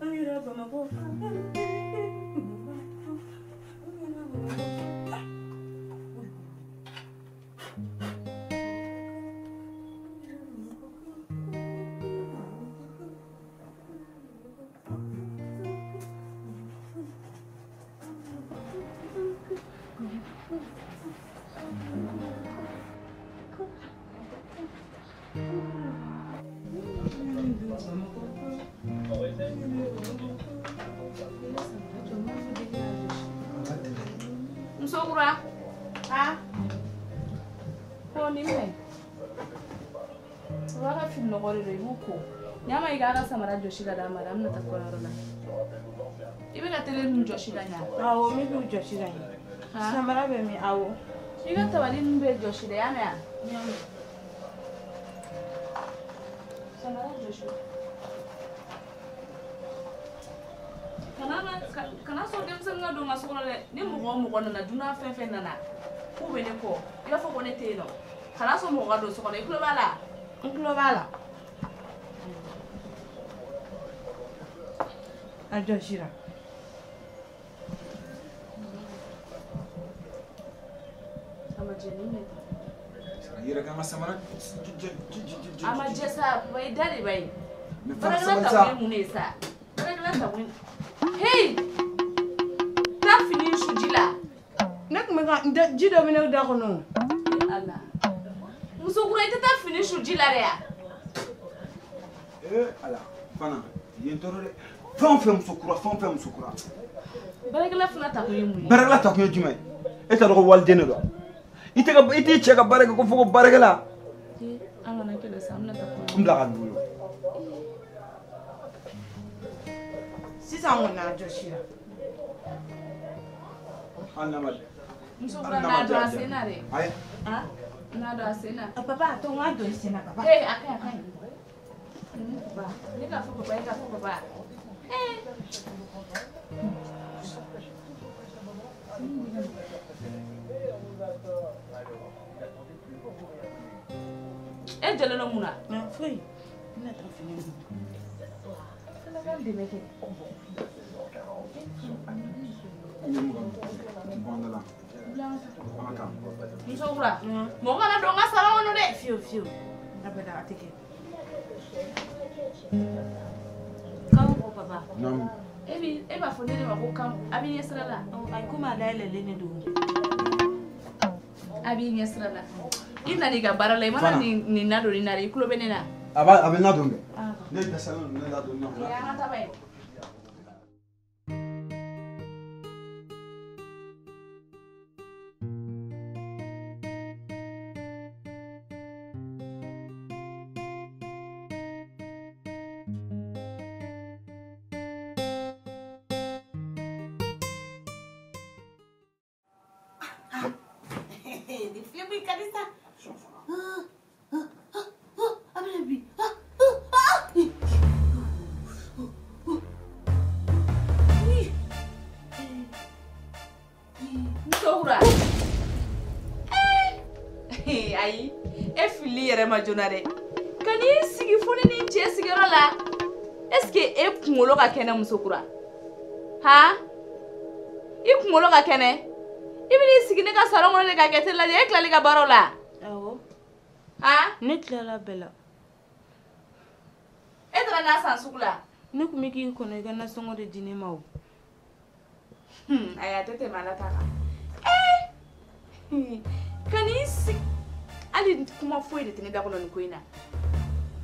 An yɛrɛ Bamakɔ. Musokura. Ah. Ko ni me. Wara fi nɔgɔ de don i b'u ko. Ɲama i ka samara jɔsi ka d'a ma dɛ, an bɛna taa kɔɲɔyɔrɔ la. I bɛ ka tele ninnu jɔsi ka ɲa. Awɔ, n bɛ k'u jɔsi ka ɲa. Samara bɛ min? Awɔ. I ka tabali ninnu bɛɛ jɔsi dɛ, i y'a mɛn wa? N y'a mɛn. Samara jɔsi. Kana sɔn denmisɛnnin ka don n ka so kɔnɔ dɛ. Ni mɔgɔ o mɔgɔ nana, dunan fɛn fɛn nana, k'u bɛ ne kɔ, i b'a fɔ ko ne tɛ yen nɔ. Kana sɔn mɔgɔ ka don so kɔnɔ, i tulo b'a la? N tulo b'a la. A jɔsira. A ma jɛ ni minɛ. I yɛrɛ kan ka samara. A ma jɛ sa, i da de b'a ye. Baarakɛla ta kun ye mun de ye sa? Baarakɛla ta kun ye. Hey! Taa fini su ji la. Ne tun bɛ ka ji dɔ bɛ ne da kɔnɔ. Ala. Musokura i tɛ taa fini su ji la dɛ ya? Ee Ala, Fana, i ye n tɔɔrɔ dɛ. Fɛn o fɛn musokura, fɛn o fɛn musokura. Baarakɛla fana ta kun ye mun ye? Baarakɛla ta kun ye jumɛn ye? E t'a dɔn ko waliden de don. I tɛ ka i t'i cɛ ka baara kɛ ko fo ko baarakɛla. An kana kɛlɛ sa, an bɛna taa kɔɲɔ. N bila ka n'u bolo. Sisan kɔni a jɔsira. Hali n'a ma. Musokura n'a don a sen na dɛ. Ayi. N'a don a sen na. Papa, a to n k'a don i sen na papa. Ee a ka ɲi a ka ɲi. Papa, ne k'a fɔ papa, e k'a fɔ papa. Ee. E jɔlen don mun na? Foyi. N bɛna taa fini don. Fana ka n dɛmɛ kɛ. Musokura, mɔgɔ kana don n ka salon kɔnɔ dɛ. Fiyewu fiyewu. Abada a tɛ kɛ. Kan ko papa. Naamu. E b'a fɔ ne de ma ko kan a b'i ɲɛ sira la. Ayi komi a dayɛlɛlen de don. A b'i ɲɛ sira la. I nana i ka baara la, i mana nin nadon nin na dɛ, i tulo bɛ ne na. A b'a a bɛ nadon kɛ. Ne dɛsɛlen don ne ladon na. An ka taa ba ye. Ayi, e fili yɛrɛ ma joona dɛ. Ka n'i sigi fo ne ni n cɛ sigiyɔrɔ la. Est ce que e kunkolo ka kɛnɛ musokura? Han? I kunkolo ka kɛnɛ? I bɛn'i sigi ne ka salon kɔnɔ de ka kɛ tele lajɛ, e tilali ka baaraw la? Awɔ. Han? Ne tilala bɛɛ la. E taara n'a san sugu la? Ne tun bɛ k'i kɔnɔ i ka nasɔngɔ de di ne ma o. Ayi, a tɛ tɛmɛ Ala ta kan. Ka n'i sigi hali kuma foyi de tɛ ne da kɔnɔ nin ko in na.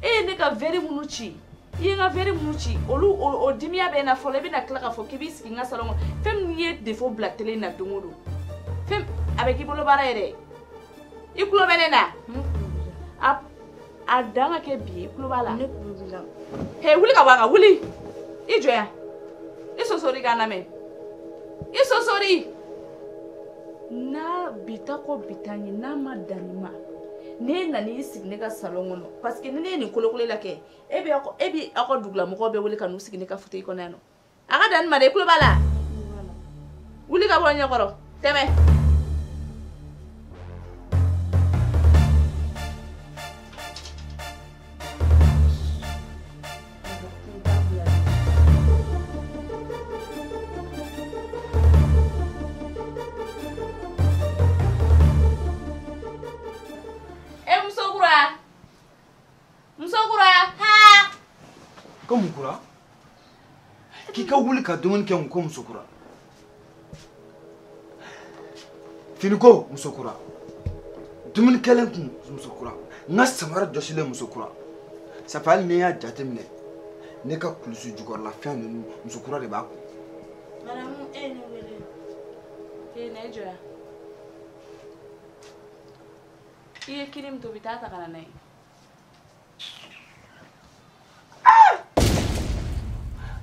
E ye ne ka verre minnu ci, i ye n ka verre minnu ci, olu o dimiya bɛ n na fɔlɔ, i bɛna tila k'a fɔ k'i b'i sigi n ka salon kɔnɔ. Fɛn min ye défaut bila télé in na don o don, fɛn a bɛ k'i bolo baara ye dɛ. I tulo bɛ ne na? A dan ka kɛ bi ye, i tulo b'a la? Ne tulo b'i la. He, wuli ka bɔ a kan, wuli. I jɔ yan. I sosori k'a lamɛn. I sosori. N'a bi ta kɔ bi ta ɲɛ, n'a ma dan nin ma, ne nana i sigi ne ka salon kɔnɔ parce que ni ne ye nin kolokolo la kɛ, e bɛ aw ka dugulamɔgɔw bɛɛ wele ka n'u sigi ne ka fauteuil kɔnɔ yan nɔ. A ka dan nin ma dɛ, i tulo b'a la? Wuli ka bɔ n ɲɛkɔrɔ, tɛmɛ. Ko mun kura? K'i ka wuli ka dumuni kɛ ko muso kura. Finiko muso kura. Dumuni kɛlen kun muso kura. N ka samara jɔsilen muso kura. Ça fait hali n'i y'a jateminɛ ne ka kulusi jukɔrɔla fɛn ninnu muso kura de b'a kun. Madame, e ye ne wele. Ee na i jɔ yan. I ye kini min tobi taa ta ka na n'a ye.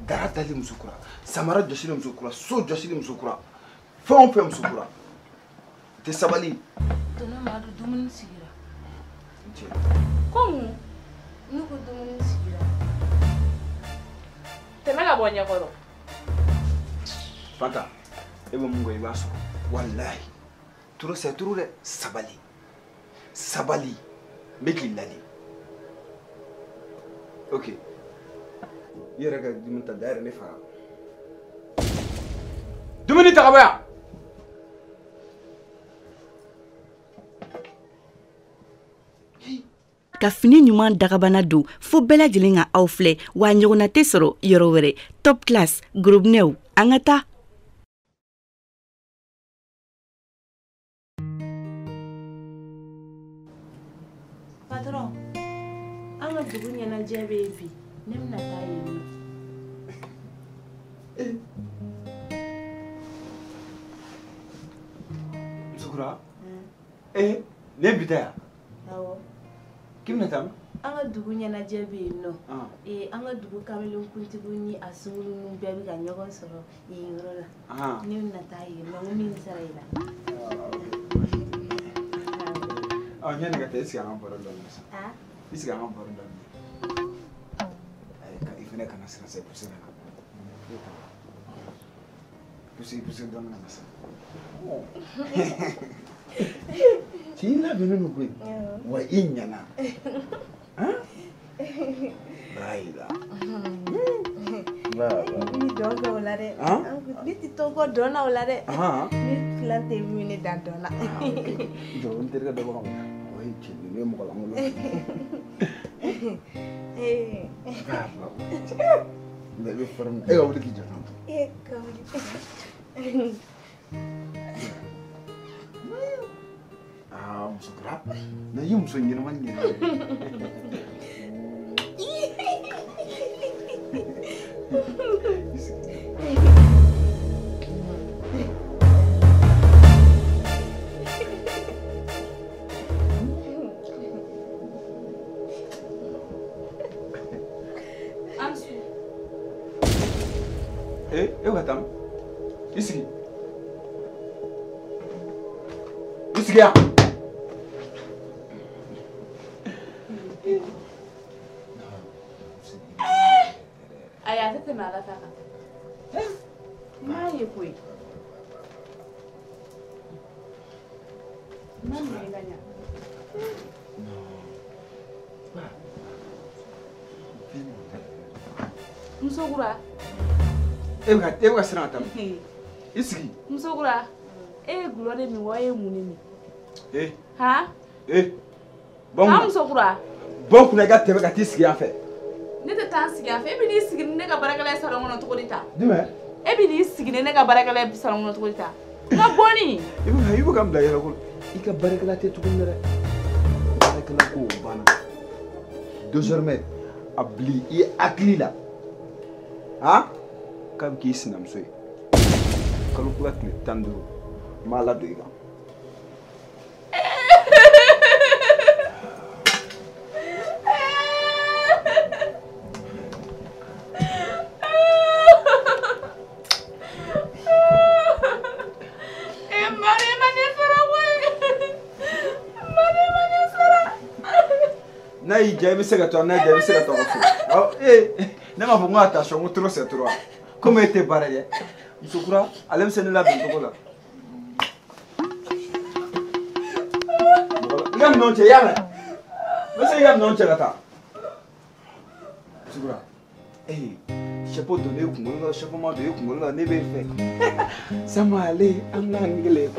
Dara dali muso kura, samara jɔsilen muso kura, so jɔsilen muso kura, fɛn o fɛn muso kura. Tɛ sabali. Tonton Madu dumuni sigira. Ko mun? Ne ko dumuni sigira. Tɛmɛ ka bɔ ɲɛkɔrɔ. Fanta, e bɛ mun kɛ i b'a sɔrɔ. Walahi, trop c'est trop dɛ. Sabali. Sabali. N bɛ k'i ladi. Ok. I yɛrɛ ka dumuni ta, d'ailleurs ne fara. Dumuni ta ka bɔ yan. Ka fini ɲuman dagabana don fo bɛɛ lajɛlen ka aw filɛ wa ɲɔgɔnna tɛ sɔrɔ yɔrɔ wɛrɛ. Top Class gorobinɛw, an ka taa. Patron, an ka dugu ɲɛnajɛ bɛ yen bi, ne bɛna taa yen nɔ. Musokura, ne bi taa yan? Awɔ. K'i bɛna taa min? An ka dugu ɲɛnajɛ bɛ yen nɔ. An ka dugu kamelenkuntigiw ni a sunkuruninw bɛɛ bɛ ka ɲɔgɔn sɔrɔ yen yɔrɔ la. Ne bɛna taa yen nɔ, n ko min sara i la. Yanni ka taa, i sigi an ka baro dɔɔnin sisan. I sigi an ka baro dɔɔnin. I fana kana siran sa, pousse ka na. Pousse, pousse dɔɔnin ka na sisan. Cɛ i labɛnnen don koyi. Wa i ɲɛna. Bayila. Ni dɔn kɛ o la dɛ. Ne tɛ to kɔ dɔn na o la dɛ. Ne filan tɛ min ne da dɔn na. Jɔ n terikɛ dɔ bɛ ka o ye cɛ ne ye mɔgɔ lankolon. Nka i bɛ forme e ka wuli k'i jɔ tan. E ka wuli. Ah, muso kura. Na i ye muso ɲɛnama ɲɛna. E ka taa i sigi. I sigi yan. Ayi, a tɛ tɛmɛ ala ta kan. N m'a ye koyi. N ma minɛ ka ɲa. Muso kura. E bɛ ka siran ka taa min? I sigi. Muso kura, e ye gulɔ de min wa e ye mun de min? Han? Bɔ n kunna. Muso kura. Bɔ n kunna i ka tɛmɛ ka t'i sigi yan fɛ. Ne tɛ taa n sigi yan fɛ. E bɛ n'i sigi ni ne ka baarakɛla ye salon kɔnɔ cogo di tan? Jumɛn? E bɛ n'i sigi ni ne ka baarakɛla ye salon kɔnɔ cogo di tan? N ka bɔnni. I bɛ ka n bila yɛrɛ ko i ka baarakɛla tɛ tuguni dɛ. Baarakɛla ko banna. Désormais a bila i hakili la. Han? K'a bɛ k'i sinamuso ye. Kalo kura tile 15 n b'a ladon i kan. N'a y'i diya i bɛ se ka to, n'a y'i diya i bɛ se ka to ka so. Awɔ, ne m'a fɔ n ko attention, n ko trop c'est trop. Komi e tɛ baara kɛ, muso kura ale bɛ se ne labɛn cogo la. I ka minɛnw cɛ, i y'a mɛn? N bɛ se k'i ka minɛnw cɛ ka taa. Muso kura, chapeau don ne kunkolo la, chapeau ma don e kunkolo la, ne b'e fɛ. Sama ale, an k'an kelen.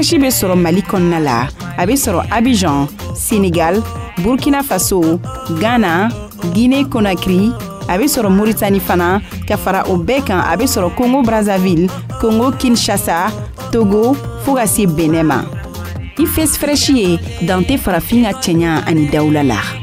Fresh bɛ sɔrɔ Mali kɔnɔna la, a bɛ sɔrɔ Abidjan, Senegal, Burkina Faso, Ghana, Guinée Conakry, a bɛ sɔrɔ Mauritanie fana, ka fara o bɛɛ kan a bɛ sɔrɔ Congo Brazzaville, Congo Kinshasa, Togo fo ka se Benin ma. I Face Fresh ye dan tɛ farafin ka cɛɲa ani dawula la.